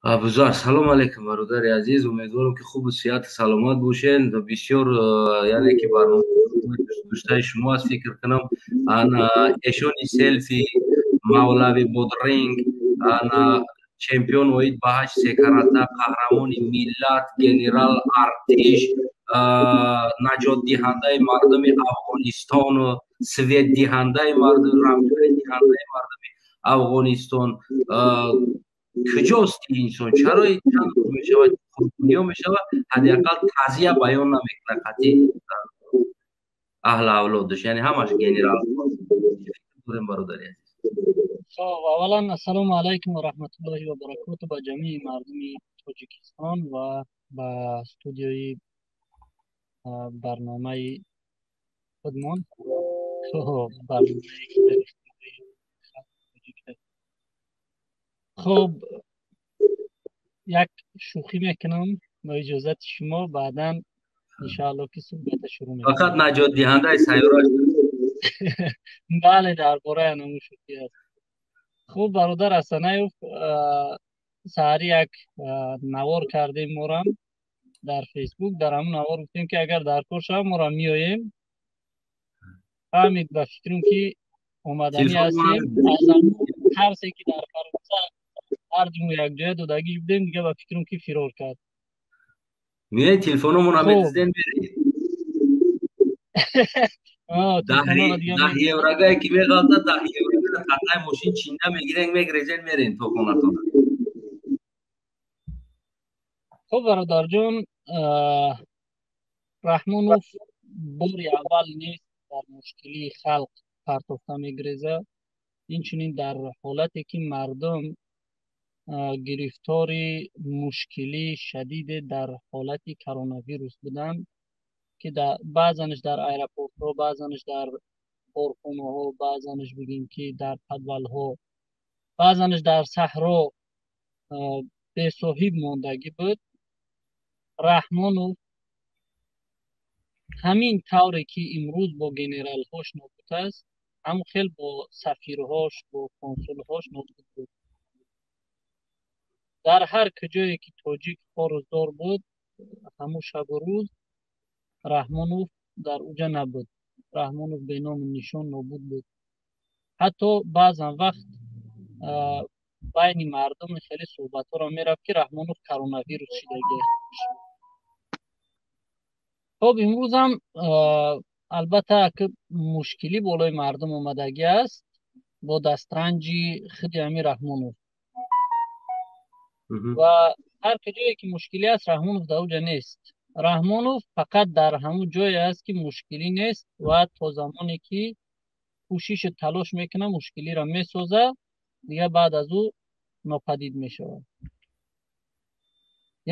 Абузар, салом алейкум, бародари азиз. Умедворам, ки хубу сиҳату саломат бошед. Бисёр, яъне ки барнома дӯстдоштаи шумо аст, фикр кунам. Ана эшони селфи, мавлави бодринг, ана чемпион оид ба ҳашт секарата, қаҳрамони миллат, генерал артиш, наҷотдиҳандаи мардуми Афғонистону светдиҳандаи мардум, равшанидиҳандаи мардуми Афғонистон куҷост? Инсон чаро чанд рӯз мешавад, қурбониё мешавад, ҳадди ақал таъзия баён намекунад қатъи аҳли авлодаш, яъне ҳамаш генерал дорем, бародари азиз? Хоб, аввалан ассалому алайкум ва раҳматуллоҳи ва баракоту ба ҷамеи мардуми Тоҷикистон ва ба студияи барномаи худмон. Хоб, барномае ки дар ихтиёри тоҷик. Хоб, як шӯхӣ мекунам бо иҷозати шумо, баъдан иншаалло ки суҳбата шурӯъ мекунем. Фақат наҷотдиҳандаи сайёра. Бале, дар бораи анамун шӯхӣ аст. Хуб, бародар Ҳасанаев, саҳари як навор кардем морам дар Фейсбук. Дар ҳамун навор гуфтем, ки агар дар кор шавам, морам меоем. Фаҳмид, ба фикрам, ки омаданӣ ҳастем. Аз ҳамун тарсе, ки дар Фаронса ҳардуму якҷоя додагӣ будем, дига ба фикрам, ки фирор кард. Меоед, телефономонро медизден, меред. 10 еврогае ки меғалта, 10 еврогара татаи мошин чинда мегирен, мегрезен, мерен то хонатон. Хуб, бародарҷон, Раҳмонов бори аввал нест дар мушкилии халқ партофта мегреза. Инчунин дар ҳолате ки мардум гирифтори мушкилии шадиде дар ҳолати коронавирус буданд, ки баъзанаш дар аэропортҳо, баъзанаш дар корхонаҳо, баъзанаш бигем, ки дар подвалҳо, баъзанаш дар саҳро бесоҳиб мондагӣ буд. Раҳмонов ҳамин тавре ки имрӯз бо генералҳош нобуд аст, ҳамон хел бо сафирҳош, бо консулҳош нобуд буд. Дар ҳар куҷое ки тоҷик хору буд, ҳамун шабу рӯз Раҳмонов дар уҷа набуд. Раҳмонов беному нишон нобуд буд. Ҳатто баъзан вақт байни мардум хеле суҳбатҳоро мерафт, ки Раҳмонов коронавирус шидагӣ. Хоб, имрӯзам албатта мушкилӣ болои мардум омадагӣ аст бо дастранҷи худи ҳамин Раҳмонов. Ва ҳар куҷое ки мушкилӣ аст, Раҳмонов дар уҷа нест. Раҳмонов фақат дар ҳамун ҷое аст, ки мушкилӣ нест, ва то замоне ки кӯшишу талош мекунад, мушкилиро месозад, дигар баъд аз ӯ нопадид мешавад.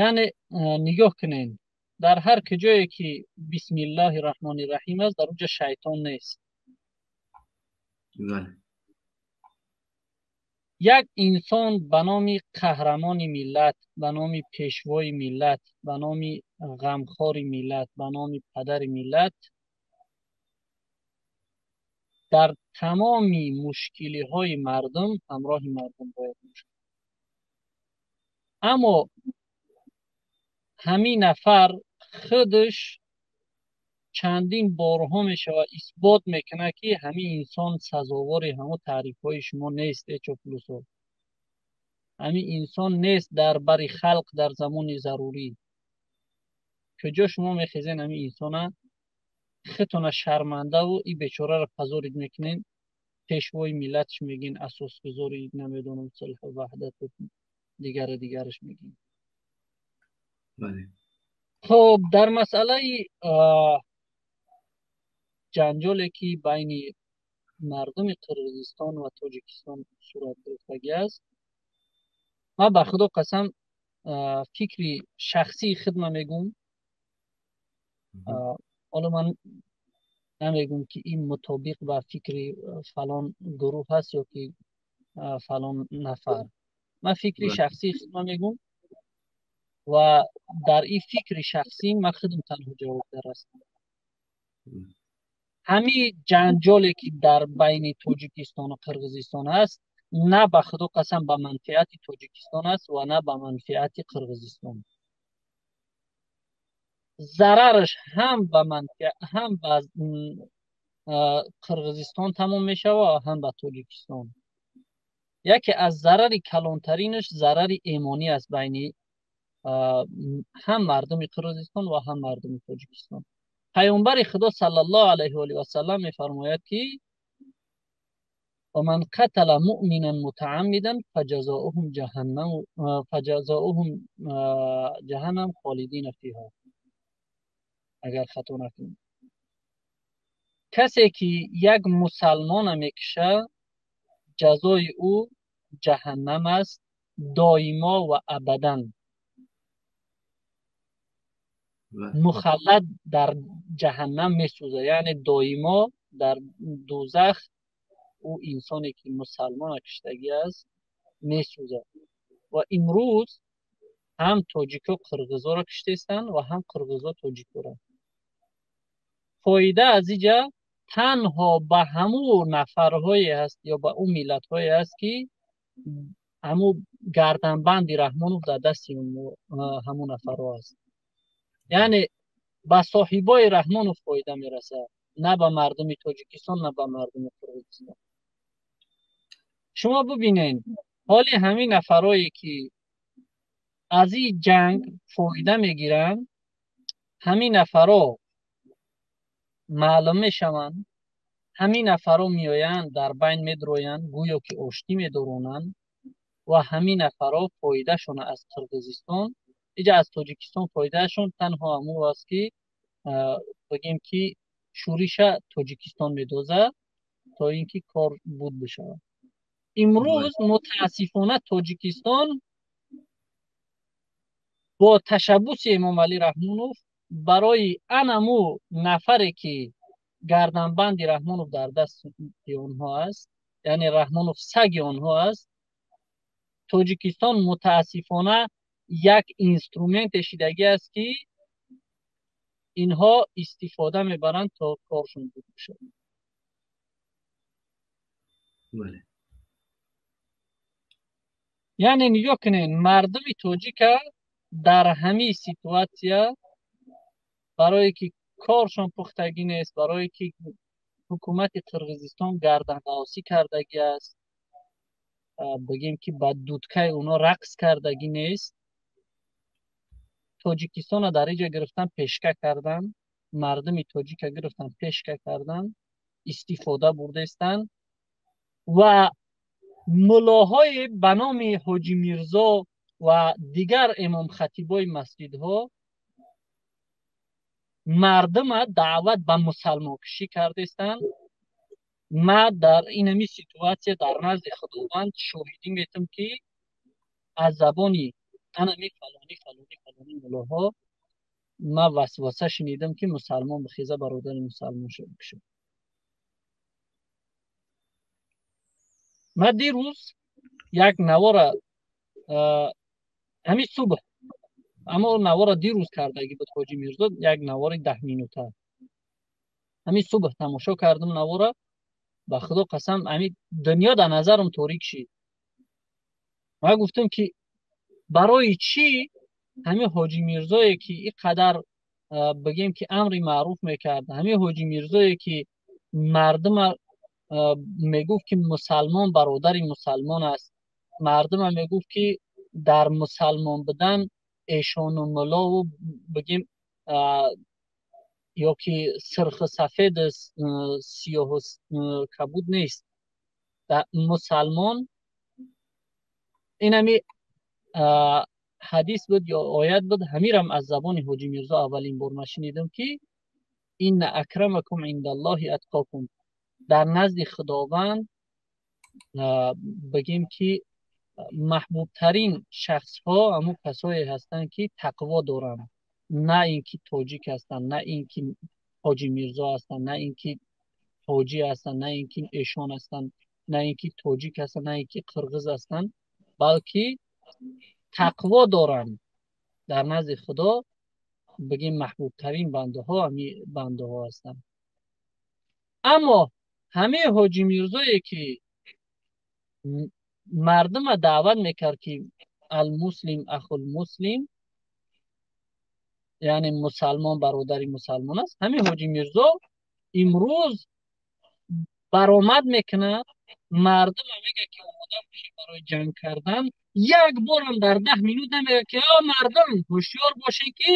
Яъне нигоҳ кунед, дар ҳар куҷое ки бисмиллаҳи раҳмони раҳим аст, дар уҷа шайтон нест. Як инсон ба номи қаҳрамони миллат, ба номи пешвои миллат, ба номи ғамхори миллат, ба номи падари миллат дар тамоми мушкилиҳои мардум ҳамроҳи мардум бояд бошад. Аммо ҳамин нафар худаш чандин борҳо мешавад исбот мекунад, ки ҳамин инсон сазовори ҳамон таърифҳои шумо нест. Эчоплюсо ҳамин инсон нест дар бари халқ дар замони зарурӣ. Куҷо шумо мехезен, ҳамин инсона худтона шармандаву и бечораро позорить мекунен, пешвои миллатш мегин, асосгузори, намедонам, сулҳу ваҳдату дигару дигараш мегин. Хоб, дар масъалаи ҷанҷоле, ки байни мардуми Қирғизистон ва Тоҷикистон сурат гирифтагӣ аст, ман ба Худо қасам, фикри шахсии худма мегӯм. Ҳоло ман намегӯм, ки ин мутобиқ ба фикри фалон гурӯҳ аст ё ки фалон нафар. Ман фикри шахсии худма мегӯм ва дар ин фикри шахсӣ ман худам танҳо ҷавобгар ҳастам. Ҳамин ҷанҷоле, ки дар байни Тоҷикистону Қирғизистон аст, На ба Худо қасам, ба манфиати Тоҷикистон аст ва на ба манфиати Қирғизистон. Зарараш ҳам ба манфиат, ҳам ба Қирғизистон тамом мешавад ва ҳам ба Тоҷикистон. Яке аз зарари калонтаринаш зарари эмонӣ аст байни ҳам мардуми Қирғизистон ва ҳам мардуми Тоҷикистон. Паёмбари Худо саллаллоҳу алайҳи ва олиҳи васаллам мефармояд, ки ومن قتل مؤمنا متعمدا فجزاؤهم جهنم خالدین فیها. اگر خطا نکنم، کسی که یک مسلمان میکشه، جزای او جهنم است، دائما و ابدا مخلد در جهنم میسوزه. یعنی دائما در دوزخ او انسانی که مسلمان کشتگی است میسوزه. و امروز هم тоҷико қирғизоро киштестанд ва ҳам қирғизо тоҷикоро. Фоида аз иҷа танҳо ба ҳамун нафарҳое ҳаст ё ба ӯ миллатҳое ҳаст, ки ҳамун гарданбанди Раҳмонов дар дасти ҳамун нафарҳо аст. Яъне ба соҳибои Раҳмонов фоида мерасад, на ба мардуми Тоҷикистон, на ба мардуми Қирғизистон. Шумо бубинед, ҳоли ҳамин нафарое ки аз ин ҷанг фоида мегиранд, ҳамин нафаро маълум мешаванд. Ҳамин нафаро меоянд, дар байн медроянд, гӯё ки оштӣ медоронанд ва ҳамин нафаро фоидашон аз Қирғизистон, иҷа аз Тоҷикистон фоидаашон танҳо ҳамун аст, ки бигем ки шӯриша Тоҷикистон медозад, то ин ки кор буд бишавад. Имрӯз мутаассифона Тоҷикистон бо ташаббуси Эмомалӣ Раҳмонов барои анаму нафаре ки гарданбанди Раҳмонов дар дасти онҳо аст, яъне Раҳмонов саги онҳо аст, Тоҷикистон мутаассифона як инструменте шидагӣ аст, ки инҳо истифода мебаранд, то коршон буд бишавад. Яъне нигоҳ кунед, мардуми тоҷика дар ҳамин ситуация, барое ки коршон пухтагӣ нест, барое ки ҳукумати Қирғизистон гарданғавсӣ кардагӣ аст, бигем ки ба дудкаи оно рақс кардагӣ нест, Тоҷикистонро дар иҷа гирифтан, пешка кардан, мардуми тоҷика гирифтан, пешка кардан, истифода бурдаистанд ва муллоҳои ба номи Ҳоҷи Мирзо ва дигар имомхатибои масҷидҳо мардума даъват ба мусалмонкушӣ кардестанд. Ма дар инами ситуация дар назди Худованд шоҳидӣ метам, ки аз забони анами фалонӣ, фалонӣ, фалонӣ муллоҳо ма васваса шунидам, ки мусалмон бихеза, бародари мусалмон бикушад. Ма дирӯз як навора, ҳамин субҳ, аммо навора дирӯз кардагӣ буд Ҳоҷи Мирзо, як навори 10 минута. Ҳамин субҳ тамошо кардам навора. Ба Худо қасам, ҳамин дунё дар назарам торик шид. Ма гуфтам, ки барои чӣ ҳамин Ҳоҷи Мирзое ки ин қадар, бигем ки, амри маъруф мекард, ҳамин Ҳоҷи Мирзое ки мардума мегуфт, ки мусалмон бародари мусалмон аст, мардума мегуфт, ки дар мусалмон будан эшону муллову, бигем, ё ки сирху сафед, сиёҳу кабуд нест, мусалмон инами ҳадис буд ё оят буд, ҳамирам аз забони Ҳоҷи Мирзо аввалин бор ма шунидам, ки إن أكرمكم عند الله أتقاكم. Дар назди Худованд, бигем ки, маҳбубтарин шахсҳо ҳамун касое ҳастанд, ки тақво доранд, на ин ки тоҷик ҳастанд, на ин ки Ҳоҷи Мирзо ҳастанд, на ин ки ҳоҷӣ ҳастанд, на ин ки эшон ҳастанд, на ин ки тоҷик ҳастанд, на ин ки қирғиз ҳастанд, балки тақво доранд. Дар назди Худо, бигем, маҳбубтарин бандаҳо ҳамин бандаҳо ҳастанд. Аммо ҳамин Ҳоҷи Мирзое ки Мардума даъват мекард, ки алмуслим ахулмуслим, яъне мусалмон бародари мусалмон аст. Ҳамин Ҳоҷи Мирзо имрӯз баромад мекунад, мардума мегӯяд, ки омода бошед барои ҷанг кардан. Як борам дар 10 минут намегӯяд, ки о мардум, ҳушёр бошед, ки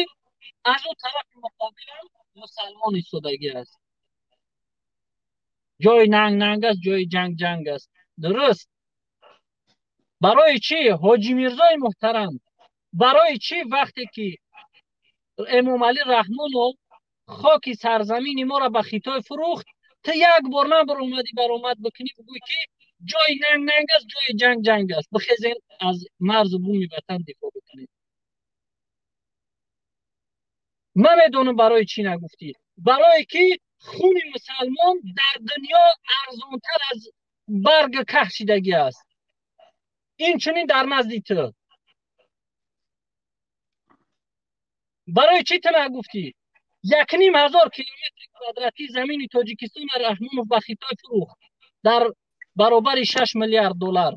аз ӯ тарафи муқобилам мусалмон истодагӣ аст. Ҷои нанг нанг аст, ҷои ҷанг ҷанг аст. Дуруст. Барои чӣ, Ҳоҷи Мирзои муҳтарам, барои чӣ вақте ки Эмомалӣ Раҳмонов хоки сарзамини моро ба Хитой фурӯхт, ту як бор набаромадӣ баромад бикунӣ, бигӯӣ, ки ҷои нанг нанг аст, ҷои ҷанг ҷанг аст, бихезен, аз марзу буми ватан дифоъ бикунед? Ман медонам, барои чӣ нагуфтӣ. Барое ки хуни мусалмон дар дунё арзонтар аз барг каҳ шидагӣ аст. Инчунин дар назди ту. Барои чӣ ту нагуфтӣ? 1500 километри квадратӣ замини Тоҷикистона Раҳмонов ба Хитой фурӯхт дар баробари 6 миллиард доллар.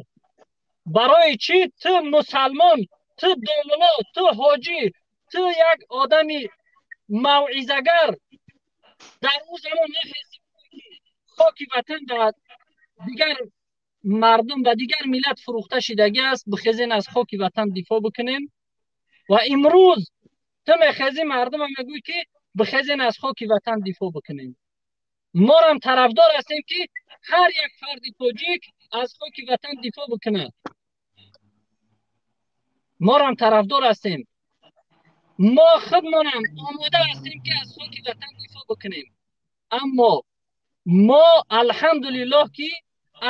Барои чӣ ту мусалмон, ту домуло, ту ҳоҷӣ, ту як одами мавъизагар дар ӯ замон нахести, хоки ватан ба дигар мардум, ба дигар миллат фурӯхта шидагӣ аст, бихезен, аз хоки ватан дифоъ бикунем? Ва имрӯз ту мехезӣ, мардума мегӯӣ, ки бихезен, аз хоки ватан дифоъ бикунем. Морам тарафдор ҳастем, ки ҳар як фарди тоҷик аз хоки ватан дифоъ бикунад. Морам тарафдор ҳастем, мо худмонам омода ҳастем, ки аз хоки ватан дифоъ бикунем. Аммо мо, алҳамдулиллоҳ, ки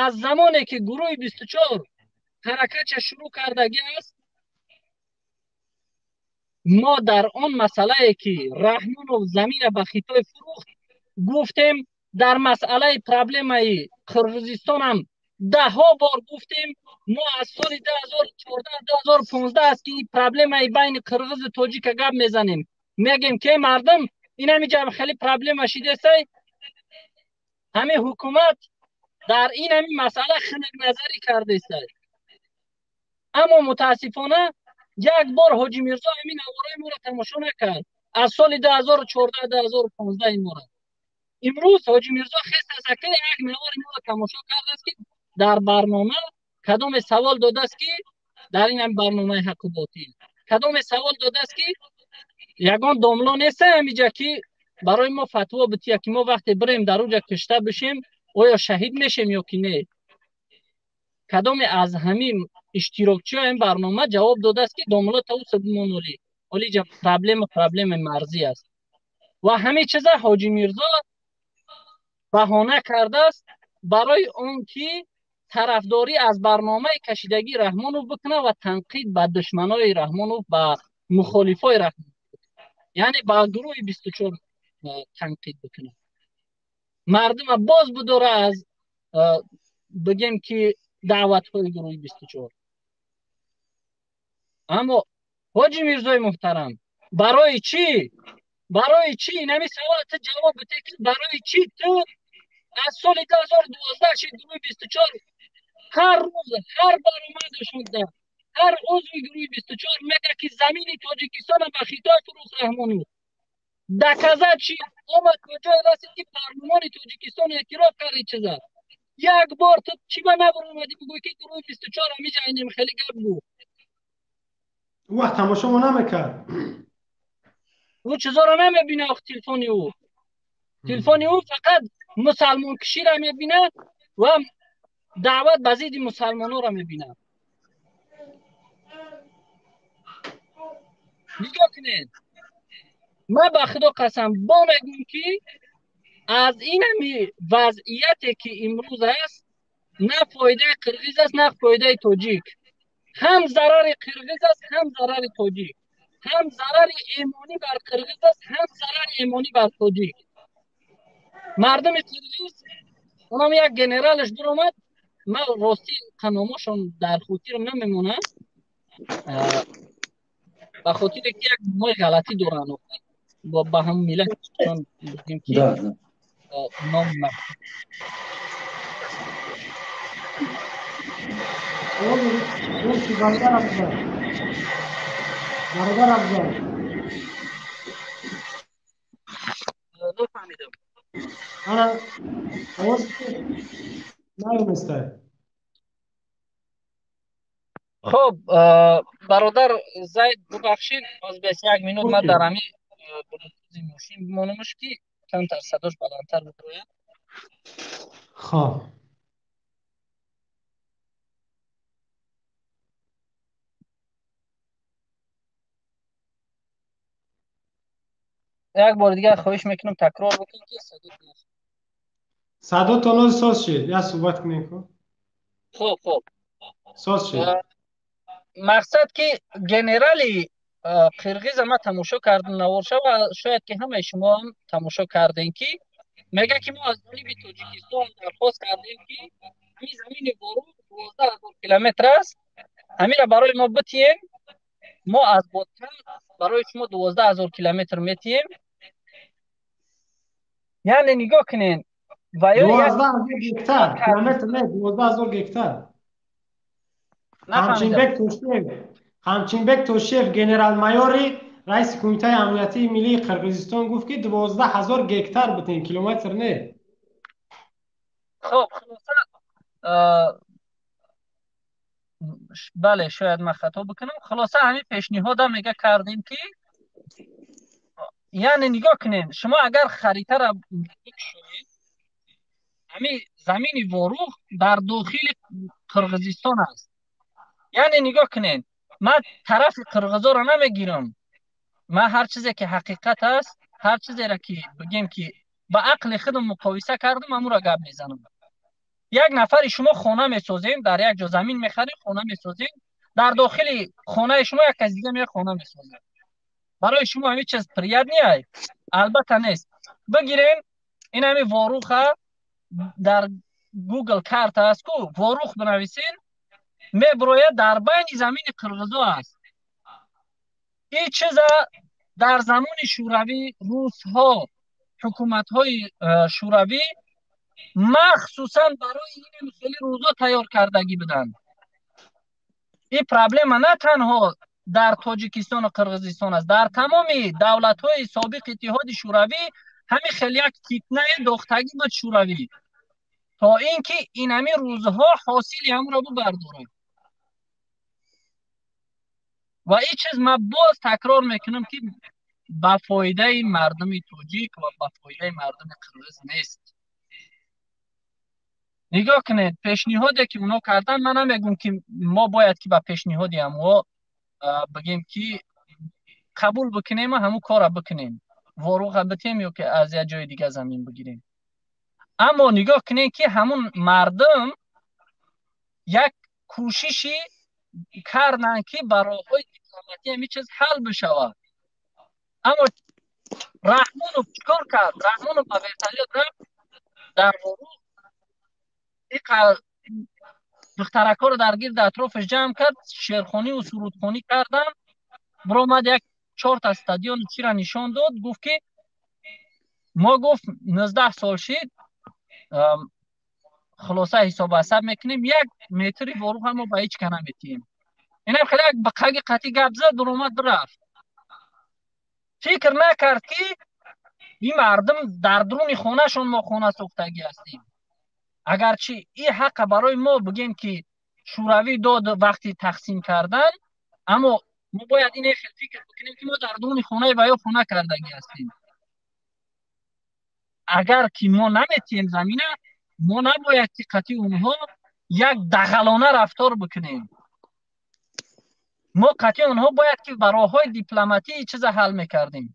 аз замоне ки гурӯҳи 24 ҳаракатша шурӯъ кардагӣ аст, мо дар он масъалае ки Раҳмонов замина ба Хитой фурӯхт, гуфтем. Дар масъалаи проблемаи Қирғизистонам даҳҳо бор гуфтем. Мо аз соли 2014, 2015 аст, ки ин проблемаи байни қирғизу тоҷика гап мезанем, мегем, ки мардум, инамиҷа хеле проблема шидесай, ҳамин ҳукумат дар ин ҳамин масъала хунукназарӣ кардесай. Аммо мутаассифона як бор Ҳоҷи Мирзо ҳамин навораи моро тамошо накард аз соли 2014, 2015 мора. Имрӯз Ҳоҷи Мирзо хест аст, як навори моро тамошо кардааст, ки дар барнома кадоме савол додааст, ки дар ин ҳами барномаи ҳаққу ботил кадоме савол додааст, ки ягон домло неста ҳамиҷа, ки барои мо фатво бития, ки мо вақте бирем, дар уҷа кушта бишем, оё шаҳид мешем ё ки не? Кадоме аз ҳамин иштирокчиҳои ин барнома ҷавоб додааст, ки домло тавуса бимон, олиҷа проблема проблемаи марзӣ аст? Ва ҳамин чиза Ҳоҷи Мирзо баҳона кардааст барои он ки тарафдорӣ аз барномаи кашидагии Раҳмонов бикунад ва танқид ба душманои Раҳмонов, ба мухолифои Раҳмонов, яъне ба гурӯҳи 24 танқид бикунад, мардума боз бидора аз, бигем, ки даъватҳои гурӯҳи 24. Аммо Ҳоҷи Мирзои муҳтарам, барои чӣ, барои чӣ, инами савола ту ҷавоб бите, ки барои чӣ ту аз соли 2012 шид гурӯҳи 24 ҳар рӯз, ҳар баромадашонда, ҳар узви гурӯҳи 24 мега, ки замини Тоҷикистона ба Хитой фурӯхт Раҳмонов, доказать чи омад, куҷое расид, ки парлумони Тоҷикистон эътироф кард чиза, як бор ту чӣ ба набаромадӣ, бигӯй, ки гурӯҳи 24 ҳамиҷа инем хеле гап гуфт? Вақт тамошомо намекард. Ӯ чизоро намебина ох. Телефони ӯ фақат мусалмонкуширо мебинад ва даъват ба зидди мусалмононро мебинад. Нигоҳ кунед, ман ба Худо қасам бо мегӯм, ки аз инами вазъияте ки имрӯз аст, на фоидаи қирғиз аст, на фоидаи тоҷик. Ҳам зарари қирғиз аст, ҳам зарари тоҷик, ҳам зарари эмонӣ бар қирғиз аст, ҳам зарари эмонӣ бар тоҷик. Мардуми қирғиз, онам як генералаш биромад, ман ростӣ қаномошон дар хотирам намемонад, ба хотире ки як номои ғалатӣ доранд ба ҳам миллат, бигем, ки ном Бародар Афзал. Бародар Афзал. Нафаҳмидам. Ана овоз наёместай. Хоб, бародар Зайд, бубахшид, боз бес як минут ман дар ҳамин блютузи мошин бимонамаш, ки камтар садош баландтар бибирояд. Хоб. Як бори дигар хоҳиш мекунам, такрор бикунед, ки садо Садотон оз соз шид. Я суҳбат кунем ку. Хоб. Соз шид. Мақсад ки генерали қирғиза ман тамошо кардам наворша ва шояд ки ҳамаи шумо ҳам тамошо кардем, ки мега ки мо аз ҷониби Тоҷикистон дархост кардем, ки ҳамин замини Ворух 12 000 километр аст, ҳамира барои мо битием, мо аз Бодкан барои шумо 12 000 километр метиҳем. Яъне нигоҳ кунед ва ё 12 000 гектар, километр не, 12 000 гектар. Қамчинбек Тошиев, Қамчинбек Тошиев, генерал-майори раиси Кумитаи амниятии миллии Қирғизистон гуфт, ки 12 000 гектар бутен, километр не. Хоб, хулоса, бале, шояд ман хато бикунам. Хулоса, ҳамин пешниҳода мега кардем, ки яъне нигоҳ кунед, шумо агар харитара бикушоед, ҳамин замини Ворух дар дохили Қирғизистон аст. Яъне нигоҳ кунед, ман тарафи қирғизоро намегирам, ман ҳар чизе ки ҳақиқат аст, ҳар чизеро ки бигем ки ба ақли худам муқоиса кардам, ҳамуро гап мезанам. Як нафари шумо хона месозем, дар як ҷо замин мехарем, хона месозем, дар дохили хонаи шумо як кас дига меяд, хона месозад. Барои шумо ҳамин чиз приятный? Албатта, нест. Бигирем ин ҳамин Воруха, дар Гугл карта аст ку, Ворух бинависен, мебирояд, дар байни замини қирғизо аст. Ин чиза дар замони шӯравӣ русҳо, ҳукуматҳои шӯравӣ махсусан барои ин хеле рӯзо тайёр кардагӣ буданд. Ин проблема на танҳо дар Тоҷикистону Қирғизистон аст, дар тамоми давлатҳои собиқ Иттиҳоди Шӯравӣ ҳамин хел як фитнае дохтагӣ буд шӯравӣ, то ин ки ин ҳамин рӯзҳо ҳосили ҳамро бибардорад. Ва ин чиз ман боз такрор мекунам, ки ба фоидаи мардуми тоҷик ва ба фоидаи мардуми қирғиз нест. Нигоҳ кунед, пешниҳоде ки онҳо карданд, ман намегӯм, ки мо бояд ки ба пешниҳоди ҳамҳо бигем, ки қабул бикунем, ҳамун корро бикунем, Воруға битем ё ки аз як ҷои дига замин бигирем. Аммо нигоҳ кунед, ки ҳамун мардум як кӯшиши карданд, ки ба роҳҳои дипломатӣ ҳамин чиз ҳал бишавад. Аммо Раҳмонов чӣ кор кард? Раҳмонов ба вертолёт рафт, дар Ворух духтаракҳоро дар гирди атрофаш ҷамъ кард, шеърхониву сурудхонӣ карданд, биромад, як чорта стадиони чира нишон дод, гуфт ки мо, гуфт, 19 сол шид, хулоса, ҳисобу асаб мекунем, як метри Ворух мо ба ҳеҷ ка наметиҳем. Инам хеле як бақаги қатъӣ гап зад, биромад, бирафт. Фикр накард, ки ин мардум дар дуруни хонашон мо хона сохтагӣ ҳастем. Агарчи ин ҳаққа барои мо, бигем ки, шӯравӣ дод вақти тақсим кардан, аммо мо бояд ин хел фикр бикунем, ки мо дар дуруни хонаи ваё хона кардагӣ ҳастем. Агар ки мо наметиҳем замина, мо набояд ки қатъи онҳо як дағалона рафтор бикунем. Мо қатъи онҳо бояд ки ба роҳҳои дипломатӣ чиза ҳал мекардем.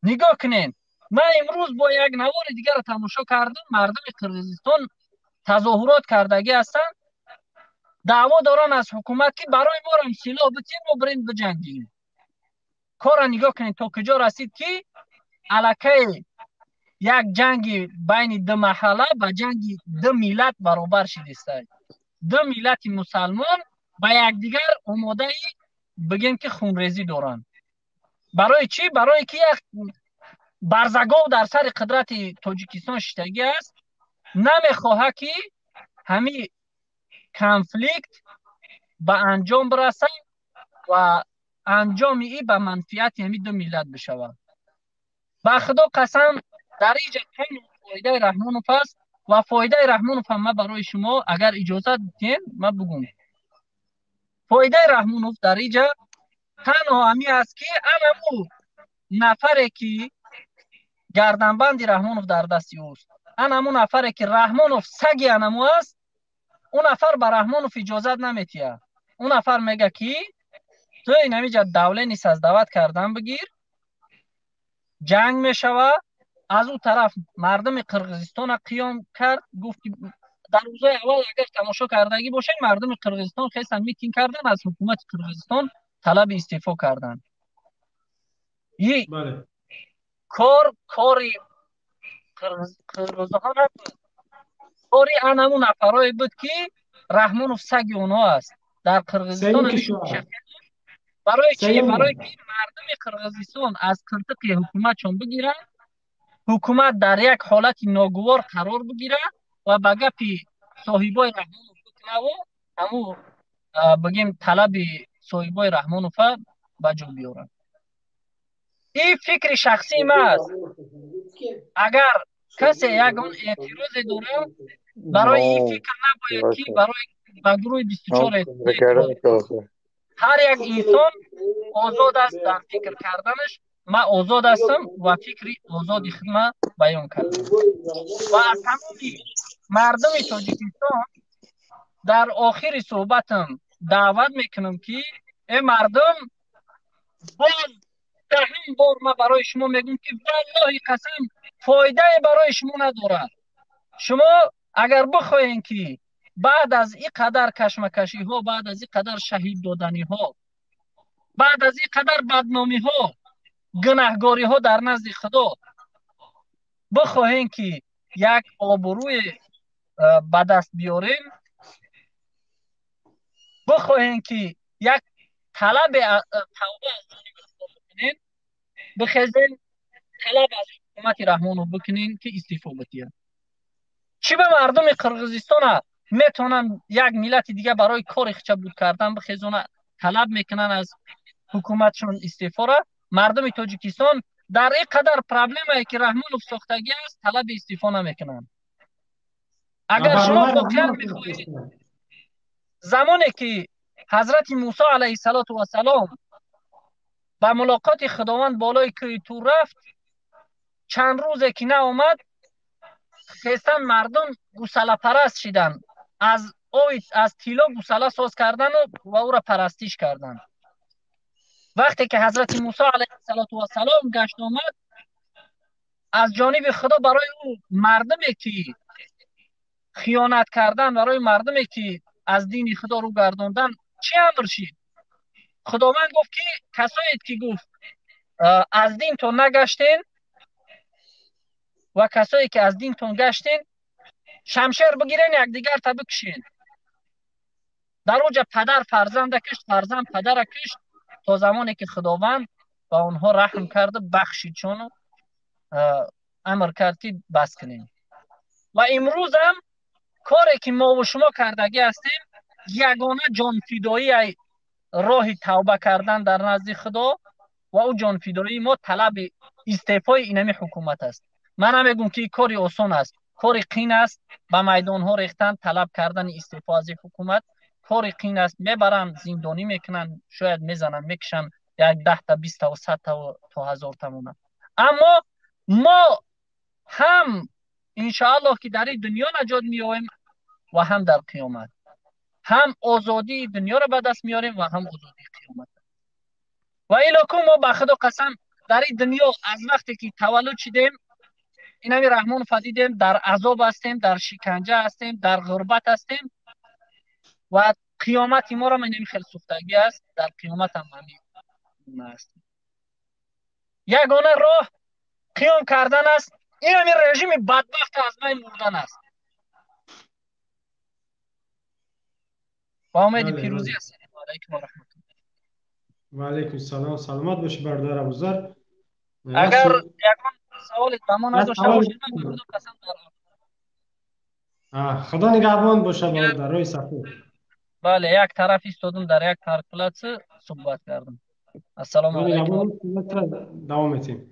Нигоҳ кунед, ман имрӯз бо як навори дигарро тамошо кардам. Мардуми Қирғизистон тазоҳурот кардагӣ ҳастанд, даъво доранд аз ҳукумат, ки барои морам силоҳ битиҳем, мо бирем биҷангем. Корро нигоҳ кунед, то куҷо расид, ки аллакай як ҷанги байни ду маҳалла ба ҷанги ду миллат баробар шидиста. Ду миллати мусалмон ба якдигар омодаи, бигем ки, хунрезӣ доранд. Барои чӣ? Барое ки як барзагов дар сари қудрати Тоҷикистон шиштагӣ аст, намехоҳад, ки ҳамин Конфликт ба анҷом бирасад ва анҷоми ин ба манфиати ҳамин ду миллат бишавад. Ба Худо қасам, дар инҷа танҳо фоидаи Раҳмонов аст ва фоидаи Раҳмонов ҳам ман барои шумо, агар иҷозат диҳем, ман бугум. Фоидаи Раҳмонов дар инҷа танҳо ҳамин аст, ки анаму нафаре, ки гарданбанди Раҳмонов дар дасти ӯст, анаму нафаре, ки Раҳмонов саги анаму аст, ӯ нафар ба Раҳмонов иҷозат наметиҳад. Ӯ нафар мега, ки ту инамиҷа давлени создавать кардан бигир, ҷанг мешава. Аз ӯ тараф мардуми Қирғизистона қиём кард, гуфт, ки дар рӯзои аввал, агар тамошо кардагӣ бошед, мардуми Қирғизистон хестан, митинг кардан, аз ҳукумати Қирғизистон талаби истеъфо карданд. И кор кори қирғизҳо набуд, кори анаму нафарое буд, ки Раҳмонов саги онҳо аст дар Қирғизистон. Барои чи? Барои ки мардуми Қирғизистон аз қилтиқи ҳукуматшон бигиранд, ҳукумат дар як ҳолати ногувор қарор бигирад ва ба гапи соҳибои Раҳмонов бикунаву ҳаму, бигем, талаби соҳибои Раҳмонова ба ҷо биёранд. Ин фикри шахсии ман аст. Агар касе ягон эътирозе дорад, барои ин фикр набояд, ки барои ба гурӯҳи 24. Ҳар як инсон озод аст дар фикр карданаш. Ман озод ҳастам ва фикри озоди худма баён кардам. Ва аз тамоми мардуми Тоҷикистон дар охири суҳбатам даъват мекунам, ки э мардум, боз даҳум бор ман барои шумо мегӯям, ки валлоҳи қасам, фоидае барои шумо надорад. Шумо агар бихоҳем, ки баъд аз ин қадар кашмакашиҳо, баъд аз ин қадар шаҳид доданиҳо, баъд аз ин қадар бадномиҳо, гунаҳгориҳо дар назди Худо, бихоҳем, ки як обрӯе ба даст биёрем, бихоҳем, ки як талабе тавба аз ҷониби Худо бикунем, бихезем, талаб аз ҳукумати Раҳмонов бикунем, ки истеъфо бидиҳад. Чӣ ба мардуми Қирғизистона метавонанд як миллати дига барои кори хича буд кардан бихезона, талаб мекунанд аз ҳукуматшон истеъфора, мардуми Тоҷикистон дар ин қадар проблемае, ки Раҳмонов сохтагӣ аст, талаби истеъфо намекунанд? Агар шумо воқеан мехоҳед, замоне ки ҳазрати Мусо алайҳиссалоту вассалом ба мулоқоти Худованд болои кӯҳи Тур рафт, чанд рӯзе ки наомад, хестан мардум гусалапараст шиданд, аз ои аз тилло гусала соз кардану ва ӯро парастиш карданд. Вақте ки ҳазрати Мусо алайҳиссалоту вассалом гашт омад, аз ҷониби Худо барои ӯ мардуме, ки хиёнат кардан, барои мардуме, ки аз дини Худо рӯ гардондан, чӣ амр шид? Худованд гуфт, ки касоед, ки гуфт, аз динтон нагаштен ва касое, ки аз динтон гаштен, шамшер бигирен, якдигарта бикушен. Дар оҷа падар фарзанда кушт, фарзанд падара кушт, то замоне ки Худованд ба онҳо раҳм карду бахшид чону амр кард, ки бас кунем. Ва имрӯзам коре, ки мову шумо кардагӣ ҳастем, ягона ҷонфидоии роҳи тавба кардан дар назди Худо ва ӯ ҷонфидоии мо талаби истеъфои инами ҳукумат аст. Ман намегӯм, ки кори осон аст, кори қин аст. Ба майдонҳо рехтан, талаб кардани истеъфо аз ин ҳукумат кори қин аст. Мебаранд, зиндонӣ мекунанд, шояд мезананд, мекушанд, як 10-та, 20-таву, 100-таву то 1000-та монанд. Аммо мо ҳам, иншоаллоҳ, ки дар ин дунё наҷот меёбем ва ҳам дар қиёмат, ҳам озодии дунёро ба даст меорем ва ҳам озодии қиёмат. Ва илоку мо, ба Худо қасам, дар ин дунё аз вақте ки таваллуд шидем, инами Раҳмонова дидем, дар азоб ҳастем, дар шиканҷа ҳастем, дар ғурбат ҳастем ва қиёмати моро инами хел сӯхтагӣ аст. Дар қиёмат ҳам ҳамин аст. Ягона роҳ қиём кардан аст, инами режими бадбахт аз байн бурдан аст. Ба умеди пирӯзӣ. Ассалому алайкум ва раҳматуллоҳ. Ва алайкум салом. Саломат бошӣ, бародар Абузар. Агар ягон саволе ба мо надошта бошед, ман ба Худо қасам, дар Худо нигаҳбон боша, бародар, рӯи сафед. Бале, як тараф истодам, дар як парклац суҳбат кардам. Ассалому алайкум. Давом метем.